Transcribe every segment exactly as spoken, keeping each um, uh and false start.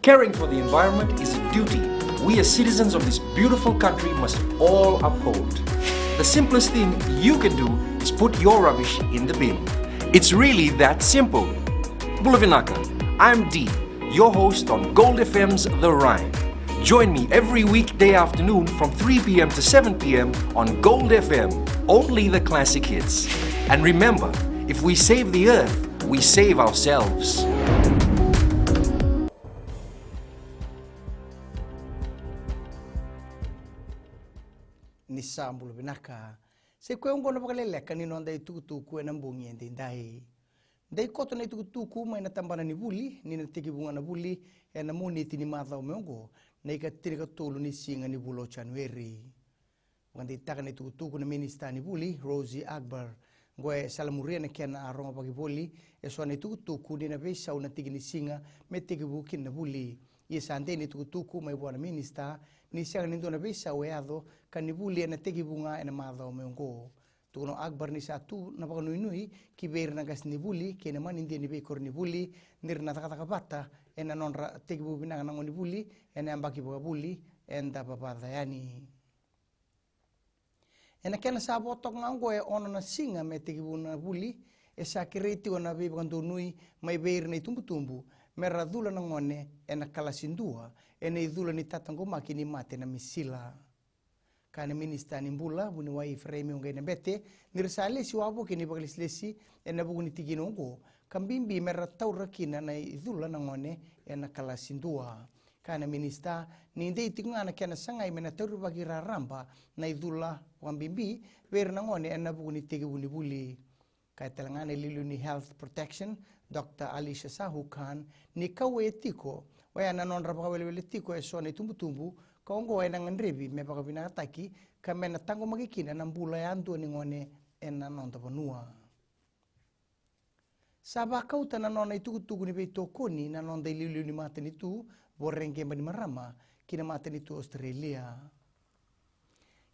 Caring for the environment is a duty we as citizens of this beautiful country must all uphold. The simplest thing you can do is put your rubbish in the bin. It's really that simple. Bula vinaka, I'm Dee, your host on Gold F M's The Rhyme. Join me every weekday afternoon from three p.m. to seven p.m. on Gold F M, only the classic hits. And remember, if we save the earth, we save ourselves. Ni sa bula vinaka. Sa i koya oqo na vakaleleka ni noda itukutuku ena bogi edaidai. Dei koto na itukutuku mai na tabana ni vuli ni na tekivu ga na vuli ena Moniti ni macawa mai oqo, na ikatinikatolu ni siga ni vula o Janueri. Vakadeitaka na itukutuku na minisita ni vuli, Rosy Akbar. Oqo e salamuria na kena a rogovaki voli eso na itukutuku ni na veisau na tiki ni siga me tekivu kina na vuli. Ia sa dei na itukutuku mai vua na minisita ni sega ni dua na veisau e yaco ka ni vuli ena tekivu ga ena macawa mai oqo. Tukuna o Akbar ni sa tu na vakanuinui ki vei ira na qasenivuli kei na manidia ni veikoronivuli ni ra na cakacaka vata ena nodra tekivu vinaka na gonevuli ena yabaki vakavuli eda vavaca yani. Ena kena sa vo toka ga oqo e ono na siga me tekivu na vuli, e sa kerei tiko na veivakadonui mai vei ira na itubutubu me ra cula na gone ena kalasi dua ena icula ni tataqomaki ni mate na misila. Kaya na minisita ni bula, vuniwai Ifereimi Waqainabete, ni ra sa lesi wavoki na ivakalesilesi ena vuku ni tikina oqo, ka bibi me ra taura kina na icula na gone ena kalasi dua. Kaya na minisita ni dei tiko ga na kena sagai me na taurivaki raraba na icula vakabibi vei ira na gone ena vuku ni tekivu ni vuli. Kaya tale ga na iliuliu ni Health Protection, Doctor Alisha Sahu Khan, ni kauwai tiko, oya na nodra vakawelewele tiko eso na itubutubu ka oqo ena gadrevi me vakavinakataki ka me na taqomaki kina na bula yadua ni gone ena noda vanua. Sa vakauta na nona itukutuku ni veitokoni na noda iliuliu ni matanitu, Voreqe Bainimarama, ki na matanitu Australia.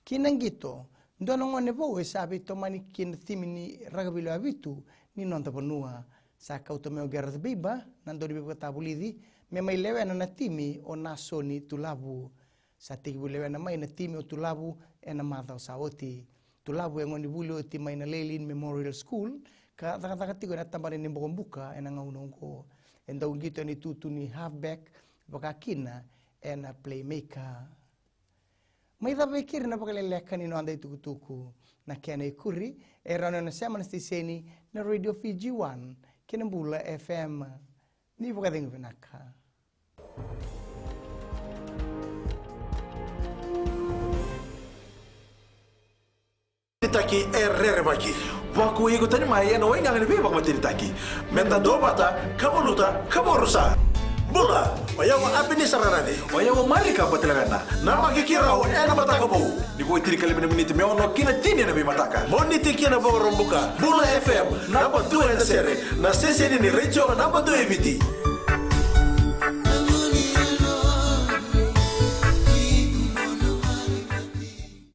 Ki na qito, dua na gone vou e sa veitomani ki na timi ni rakavi lewe vitu ni noda vanua. Sa kauta mai o Gareth Baber, na dauniveivakatavulici, me mai lewena na timi o Nasoni Tulavu. Sa tekivu lewena mai na timi o Tulavu ena macawa sa oti. Tulavu e gonevuli oti mai na Lelean Memorial School ka cakacaka tiko ena tabana ni bokobuka ena gauna oqo. E dau qito ena itutu ni halfback, vaka kina ena playmaker. Mai cava e keri na vakaleleka ni noda itukutuku. Na kena ikuri e rawa ni o na sema na siteseni na Radio Fiji One kei na Bula F M. Ni vakacegu vinaka. Taki e rerevaki. Vakuai iko tani mai ena waigaga ni veivakamatenitaki. Meda duavata, ka valuta, ka vakarusa. Bula, o yau o Apenisa Rarave. O yau o Marika Batilavena. Na Makikirau ena mataka vou. Ni vo e tinikalima na miniti me ono ki na tini ena veimataka. Moniti ki na Vakaraubuka. Bula F M, naba dua ena sere. Na siteseni ni retio naba dua e Viti.